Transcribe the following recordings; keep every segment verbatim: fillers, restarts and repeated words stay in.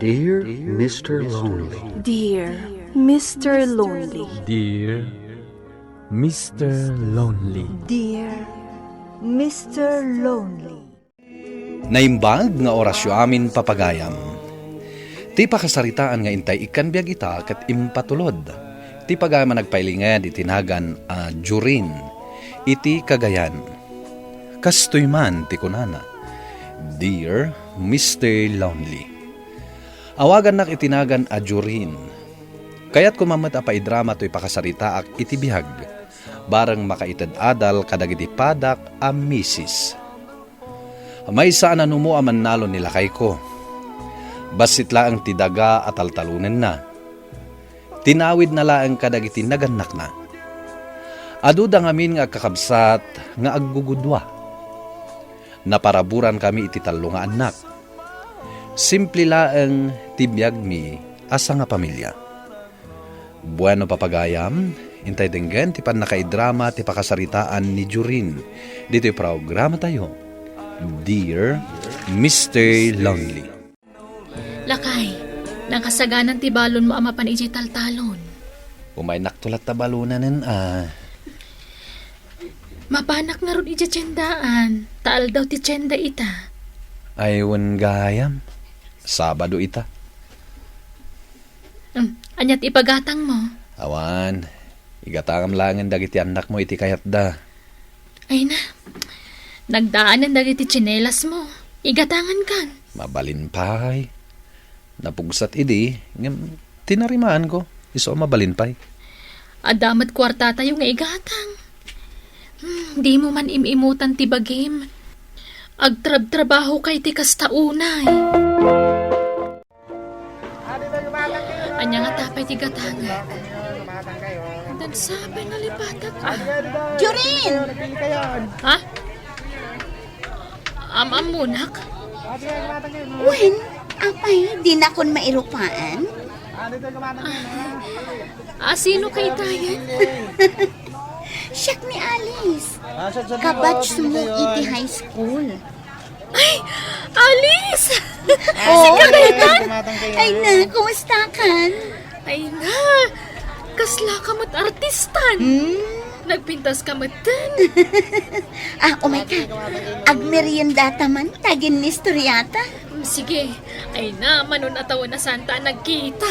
Dear Mister Lonely. Dear Mister Lonely. Dear Mister Lonely. Dear Mister Lonely. Naimbag nga orasyo amin, papagayam. Ti pakasaritaan nga intay ikkan biag ita ket impatulod ti pagayam a nagpailinged iti nagan a Jorin iti Cagayan. Kastoy man ti kunana, "Dear Mister Lonely." Awagannak iti nagan a Jorin. Kayatko man met a paidrama toy pakasaritaak iti biag, bareng makaited adal kadagiti padak a misis. Maysa a nanumo a mannalon ni lakayko. Bassit laeng ti daga a taltalonenna. Tinawidna laeng kadagiti nagannakna. Aduda ngamin nga agkakabsat nga aggugudua. Naparaburan kami iti tallo nga annak. Simple laeng ti biagmi a sangapamilia. Bueno, papagayam, intay denggen ti pannakaidrama ti pakasaritaan ni Jorin ditoy programatayo, Dear Mister Lonely. Lakay, nakasaganan ti balonmo a mapan idiay taltalon. Umaynakto latta balonen, a. Mapanak ngarud idiay tiendaan, ta aldaw ti tienda ita. Ay, wen gayam. Sabado ita. Hmm, ania ti ipagatangmo? Awan, igatangam laengen dagiti annakmo iti kayatda. Ay na, nagdaanen dagiti tsinelasmo. Igatangankan. Mabalin pay. Napugsat idi, ngem tinarimaanko. Isu a mabalin pay. Adda met kuartatayo nga igatang. Hmm, dimo man im-imutan ti bagim. Agtrabtrabahoka iti kasta unay. Ania ngata pay ti gatangek? Dansa pay nalipatak, a. Jorin! Ha? Am-ammonak? Wen, apay, dinakon mairupaan? A, sino kay tayen? Siak ni Alice. Kabatchmo iti high school. Ay, Alice! Oo. Sika daytan? Ay na, kumustakan? Ay na, kaslaka met artistan. Hmm? Nagpintaska metten. A, umayka. Agmeriendata man, ta aginnistoriata. Mm, sige. Ay na, mano a tawen a saanta a nagkita.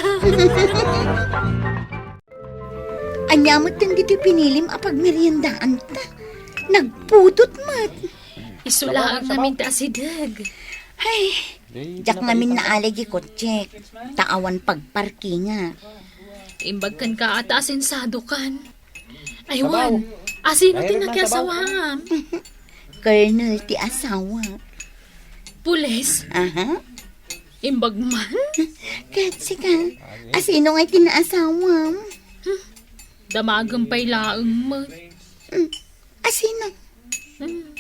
Ania metten ditoy pinilim a pagmeriendaanta? Nagpudot met. Isu laeng ngamin ti asideg. Ay, diak ngamin naaleg ti kotsek, ta awan pagparkingak. Imbag kenka a ta asensadokan. Ay, wen, asino ti nakiasawaam? Colonel ti asawak. Pulis? Aha. Imbag man? Ket sika, asino ngay ti naasawam? Hmm, damagem pay laeng met. Hmm, asino? Hmm.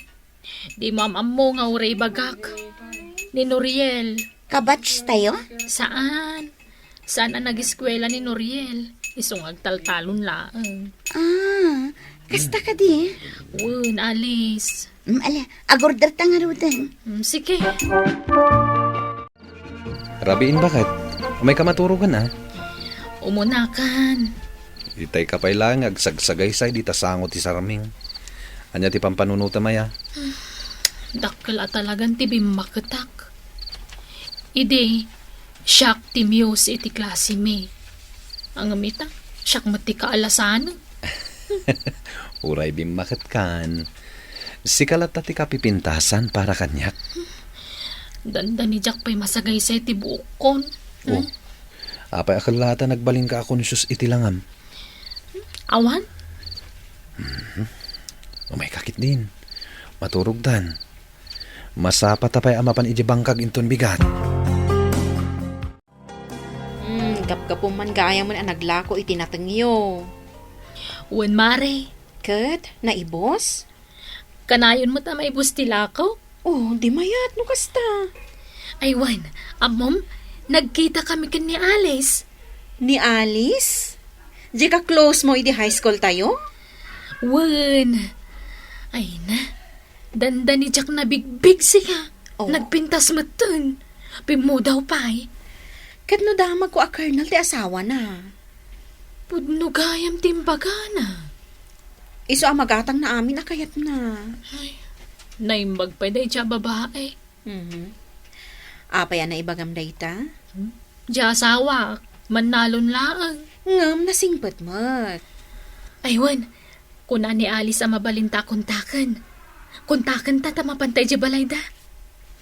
Dimo am-ammo nga uray ibagak. Ni Noriel. Kabatch tayo? Saan. Saan a nageskuela ni Noriel. Isu nga agtaltalon laeng. A, kasta kadi? Wen, Alice. Mm, ala, agorderta ngaruden. Mm, sige. Rabiin, baket. Umayka maturogen, a. Umunakan. Itayka pay laeng nga agsagsagaysay dita sango ti sarming. Ania ti pampanunotem aya? Dakkel a talagan ti bimmaketak. Idi, siak ti muse iti klasemi. Ngem ita, siak met ti kaalasanen. Uray bimmaketkan. Sika latta ti kapipintasan para kaniak. Dandani diak pay masagaysay ti buokkon. Oh. Hmm? Apay a ket latta nagbalinka a konsios iti langam? Awan. Mhm. Umayka ketdin. Maturogtan. Masapata pay a mapan idiay bangkag inton bigat. Hmm, gapgapum man gayamen a naglako iti natengyo. Wen, mare. Ket, naibus? Kanayon met a maibus ti lako? Oh, di mayat no kasta. Ay, wen, ammom, nagkitakami ken ni Alice. Ni Alice? Diay ka-close mo idi high school tayo? Wen. Ay na, dandani diak nabigbig sika. Oh. Nagpintas metten. Pimmudaw pay. Ket no damagko a Colonel ti asawana? Pudno gayam ti imbagana. Isu a magatangna amin a kayatna. Ay, naimbag pay daydiay a babae. Mhm. Apay a naibagam dayta? Hmm? Diay asawak, mannalon laeng. Ngem nasingpet met. Ay, wen, kuna ni Alice a mabalinta a kontaken. Kontakenta ta mapanta idiay balayda.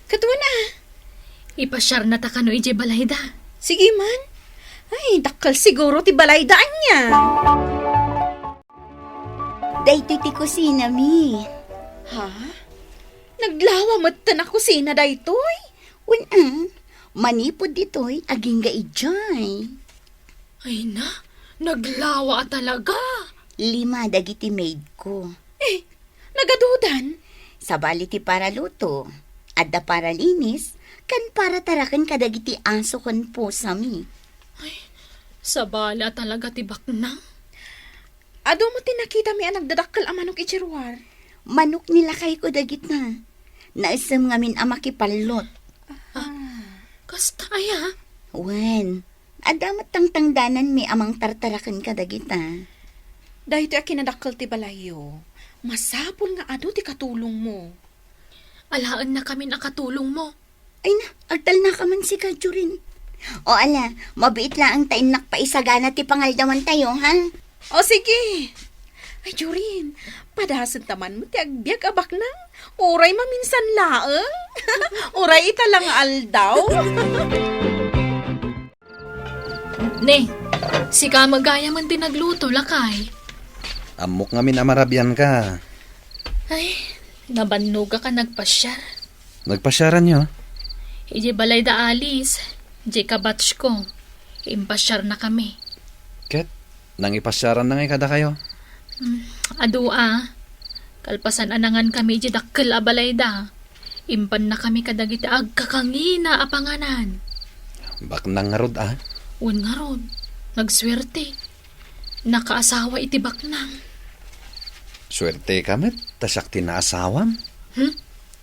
Ket wen a. Ipasiarnata kano idiay balayda. Sige man. Ay, dakkel siguro ti balayda ania. Daytoy ti kusinami. Ha? Naglawa metten a kusina daytoy? Wen a, manipud ditoy, agingga idiay. Ay na, naglawa a talaga. Lima dagiti maid ko. Eh, nagadudan? Sabali ti paraluto, adda paralinis, ken parataraken kadagiti aso ken pusami. Ay, sabali a talaga ti baknang. Adu met ti nakitami a nagdadakkel a manok idiay ruar. Manok ni lakayko dagita. Naisem ngamin a makipallot. Ah, kasta aya? Wen, adda met tangtangdananmi a mangtartaraken kadagita. Daytoy a kinadakkel ti balayyo, masapul nga adu ti katulongmo. Alaennakamin a katulongmo. Ay na, agtalnaka man sika, Jorin. O ala, mabiit laeng ta innak paisagana ti pangaldawantayo, ha? O sige. Ay, Jorin, padasenta man met ti agbiag a baknang. Uray maminsan laeng. Uray ita la nga aldaw. Ne, sika met gayam ti nagluto, lakay. Ammok ngamin a marabianka. Ay, nabannogak a nagpasiar. Nagpasiaranyo? Idiay balayda Alice, idiay kabatchko. Impasiarnakami. Ket, nangipasiaranna ngay kadakayo? Hmm, adu a. Kalpasan a nangankami idiay dakkel a balayda, impannakami kadagiti agkakangina a panganan. Baknang ngarud a? Wen ngarud, nagsuerte. Nakaasawa iti baknang. Suerteka met, ta siak ti naasawam. Hmm?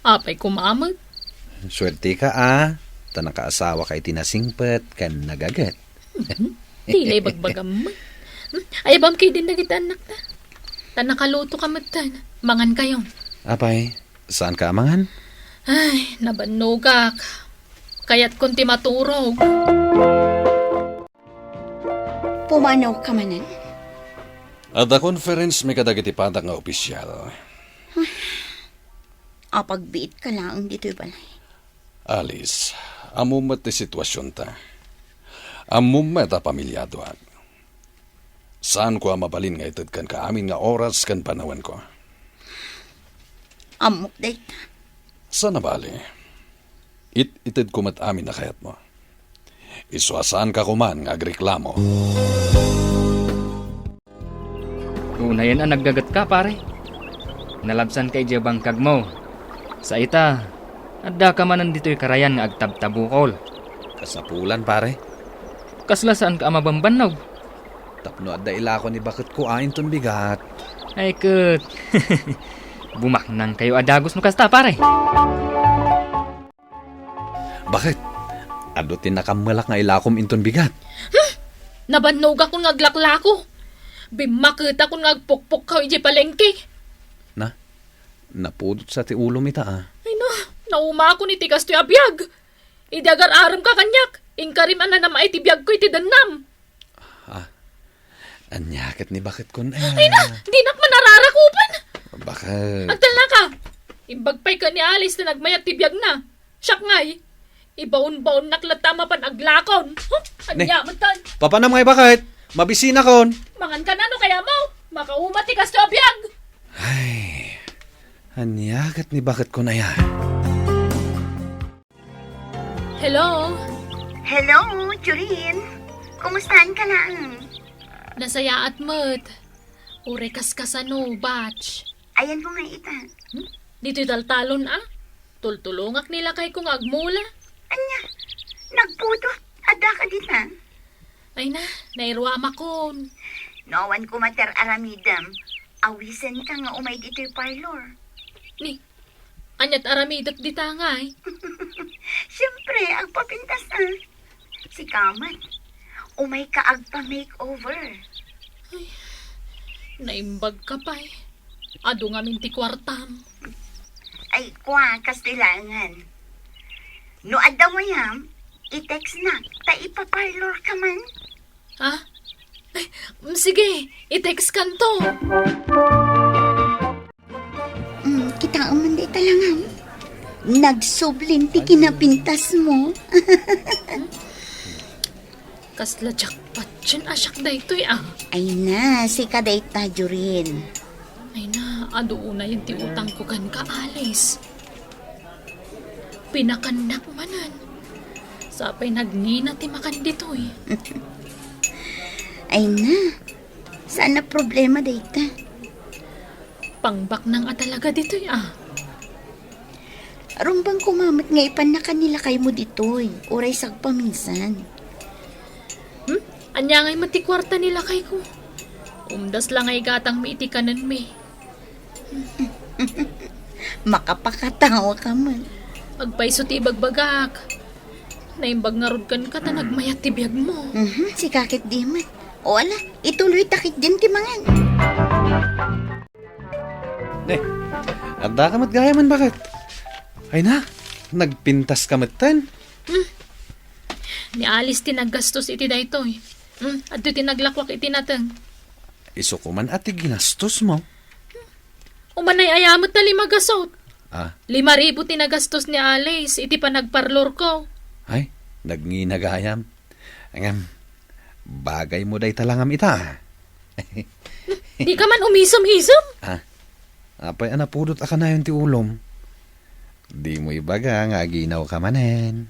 Apay koma met? Suerteka a, ta nakaasawaka iti nasingpet ken nagaget. Mhm. Ti la ibagbagam met. Hmm? Ayabam kay din dagiti annakta. Ta nakalutoka metten. Mangankayo. Apay, saanka a mangan? Ay, nabannogak. Kayatkon ti maturog. Pumanaw ka manen? Adda conference mi kadagiti padak nga opisyal. Apagbiit ka laeng ditoy balay. Alice, ammom met ti situasionta. Ammom met a pamiliadoak. Saanko a mabalin nga ited kenka amin nga oras ken panawenko. Ammok dayta. Saan a bale. It-itedko met amin a kayatmo. Isu a saanka koman nga agreklamo. Unayen a naggagetka, pare. Nalabsanka idiay bangkagmo. Sa ita, addaka manen ditoy karayan nga agtabtabukol. Kasapulan, pare. Kasla saanka a mabambannog? Tapno adda ilako ni baketko a inton bigat. Ay ket, bumaknangkayo a dagus no kasta, pare. Baket, adu ti nakammelak nga ilakom inton bigat. Hmm! Nabannogakon nga aglaklako. Bimmaketakon nga agpukpukkaw idiay palengke. Na, napudot sa ti ulom ita a. Ay na, naumakon iti kastoy a biag. Idi agar-aremka kaniak, inkarim a nanam-ay ti biagko iti dennam. Ah, ania ket ni baket kun, eh. Ay na, dinak manararakupan. Baket. Agtalnaka. Imbag pay ken ni Alice ta nagmayat ti biagna. Siak ngay, ibaon-baonnak latta a mapan aglakon. Huh? Ne. Ania met tan? Papanam ngay baket? Mabisinakon. Mangan ka na no kayamo. Makauma ti kastoy a biag. Ay, ania ket ni baket kun aya? Hello? Hello, Jorin. Kumustaanka laeng? Nasayaat met. Uray kaskasano, batch. Ayanmo nga ita. Hmm? Ditoy taltalon, a? Tultulongak ni lakayko nga agmula. Ania? Nagpudot? Addaka dita? Ay na, nairuamakon. No awan koma ti ar-aramidem, awisenka nga umay ditoy parlor. Ni, aniat aramidek dita ngay? Siempre, agpapintas a. Sika kwartam. Umayka agpa-makeover. Ay, naimbagka pay. Adu ngamin ti kuartam. Ay, kua, kas ti laengen. No adda mayam, i-textnak, ta ipa-parlorka man. Ha? Ay, mm, sige, i-textkanto. Mm, kitaem man dayta langam. Nagsublin ti kinapintasmo. Kasla jackpot yen a siak daytoy, ah. Ay na, sika dayta, Jorin. Ay na, adu unayen ti utangko kenka, Alice. Pinakannak manen. Sapay nagngina ti makan ditoy. Ay na, saan a problema dayta. Pangbaknang a talaga ditoy, ah. Rumbeng koma met nga ipannakan ni lakaymo ditoy, uray sagpaminsan. Hmm? Ania ngay met ti kuarta ni lakayko? Umdas la nga igatangmi iti kanenmi. Makapakatawa ka man. Agpayso ti ibagbagak. Naimbag ngarud kenka ta nagmayat ti biagmo. Mhm, sika ket di met. O ala, ituloy ta ketdin ti mangan. Ne, adda ka met gayamen, baket? Ay na, nagpintas ka metten? Hmm. Ni Alice ti naggastos iti daytoy. Hmm, adda ti naglakwak iti nateng. Isu koman a ti ginastosmo. Umanay-aya met ta lima gasut. Ah. Lima ribu ti nagastos ni Alice iti panagparlorko. Ay, nagngina gayam. Ngem, bagaymo dayta langam ita, ah. Di ka man umisem-isem? Ah, apay a napudot a kanayon ti ulom? Dimo ibaga nga aginaw ka manen.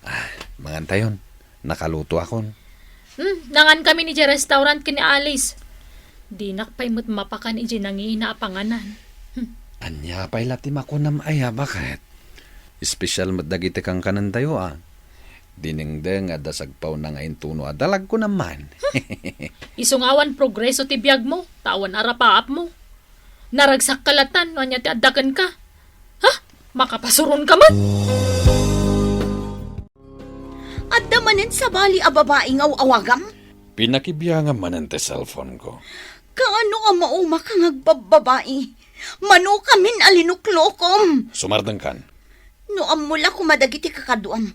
Ah, mangantayon. Nakaluto akon. Hmm, nangan kami ni restaurant ken ni Alice. Dinak pay met mapakan iti nangina a panganan. Hmm. Ania pay la ti makunam aya, baket? Espesyal met dagiti kankanentayo, a. Dinengdeng adda sagpawna nga intuno a dalag kunam man. Isu nga awan progreso ti biagmo, ta awan arapaapmo. Naragsak ka latan no ania ti adda kenka. Ha? Makapasuron ka man? Adda manen sabali a babai nga aw-awagam? Pinakibiangam manen ti cellphone ko. Kaano a mauma ka nga agbabbabai? Mano kamin a linuklokom? Sumardengkan. No ammo la koma dagiti kakaduam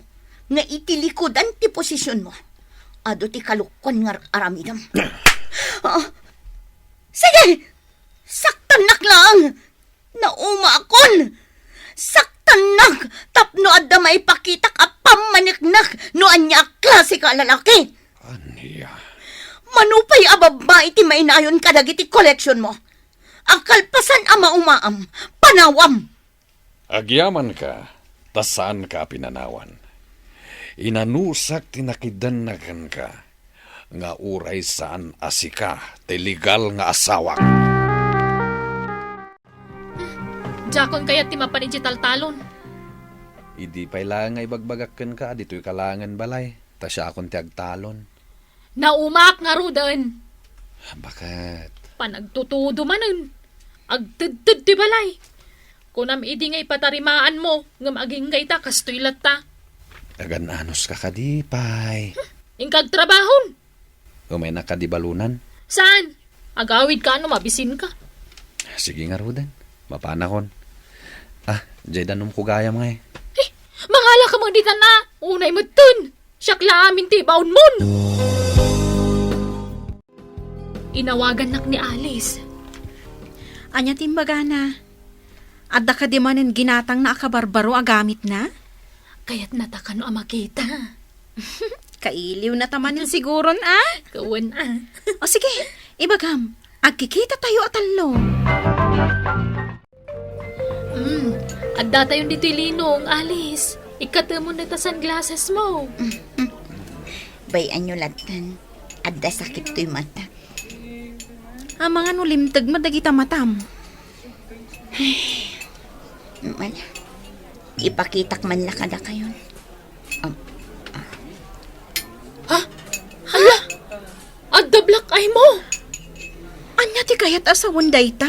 nga iti likudan ti posisionmo, adu ti kalukkuan nga ar-aramidem. Ah, sige! Saktannak laeng! Naumaakon! Saktannak tapno adda maipakitak a pammaniknak no ania a klase ka a lalaki. Ania? Mano pay a babbai ti mainayon kadagiti koleksionmo? A kalpasan a maumaam, panawam. Agyamanka, ta saanka a pinanawan. Inanusak ti nakidanna kenka, nga uray saan a sika ti legal nga asawak. Diakon kayat ti mapan idiay taltalon. Idi pay laeng nga ibagbagak kenka a ditoy ka laengen balay, ta siakon ti agtalon. Naumaak ngaruden. Baket? Panagtutudo manen. Agtedted ti balay. Kunam idi nga ipatarimaanmo, ngem agingga ita kastoy latta. Agan-anos ka kadi pay? Hmm, inka agtrabahon. Umaynak kadi balunan? Saan? Agawid ka no mabisin ka. Sige ngaruden. Mapanakon. Ah, jay danum ko gayam ngay. Eh, mangala ka man ditan a. Unay metten. Siak la amin ti baonmon. Inawagannak ni Alice. Ania ti imbagana? Adda kadi manen ginatangna a kabarbaro a gamitna? Kayatna ta kano a makita. Kailiwna ta manen siguron, a? Kawan, a. O sige, ibagam, agkikitatayo a tallo. Hmm, addatayon ditoy Linong, Alice. Ikkatemon dayta sunglassmo. Bay-anyo latten. Adda sakit toy mata. Amangan no limteg met dagita matam. Ay, mala. Ipakitak man la kadakayon. Am-, ah. Ha? Hala? Adda black eye mo? Ania ti kayat a sawen dayta?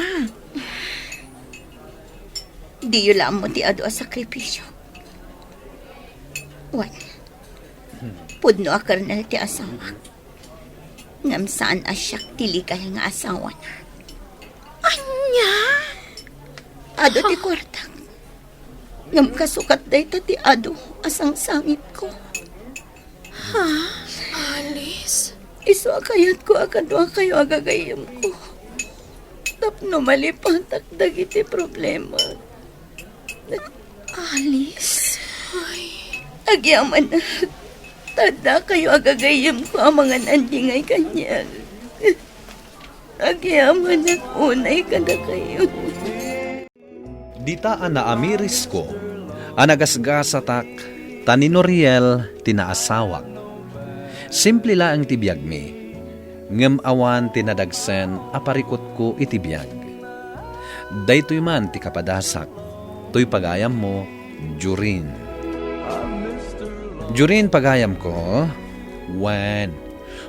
Diyo la ammo ti adu a sakripisio. Wen, Pudno a kernel ti asawak. Ngem saan a siak ti legal nga asawana. Ania? Adu ti kuartak. Ngem kasukat dayta ti adu a sangsangitko. Ha? Alice? Isu a kayatko a kaduakayo a gagayyemko. Tapno malipatak dagiti problema. Alice? Ay. Agyamanak. Ta addakayo a gagayyemko a mangan-andingay kaniak. Agyamanak unay kadakayo. Dita a naamirisko a nagasgasatak ta ni Noriel ti naasawak. Simple laeng ti biagmi, ngem awan ti nadagsen a parikutko iti biag. Daytoy man ti kapadasak, toy pagayammo, Jorin. Jorin, pagayamko, wen,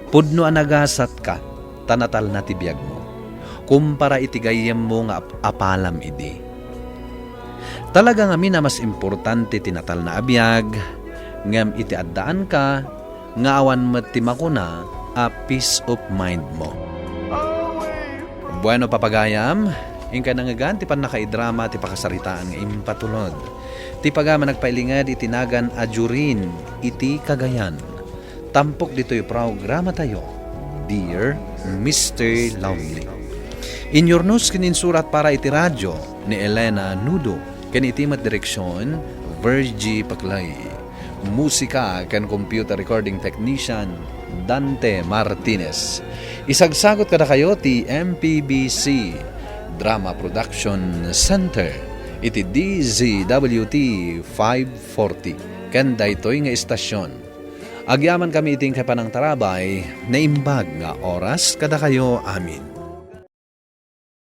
pudno a nagasatka ta natalna ti biagmo, kumpara iti gayyemmo nga ap-, apalam idi. Talaga ngamin a mas importante ti natalna a biag, ngem iti addaanka nga awan met ti makuna a peace of mind mo. Bueno, papagayam, inka nangngegan ti pannakaidrama ti pakasaritaan nga impatulod. Ti pagayam a nagpailinged iti nagan a Jorin iti Cagayan. Tampok ditoy programatayo, Dear Mister Lovely. Inyurnos ken insurat para iti radio ni Elena Nudo ken iti met direksion, Virgie Paclay. Musika ken computer recording technician, Dante Martinez. Isagsagot kadakayo ti M P B C Drama Production Center iti D Z W T five forty ken daytoy nga istasyon. Agyamankami iti inkay panangtarabay, naimbag nga oras kadakayo amin.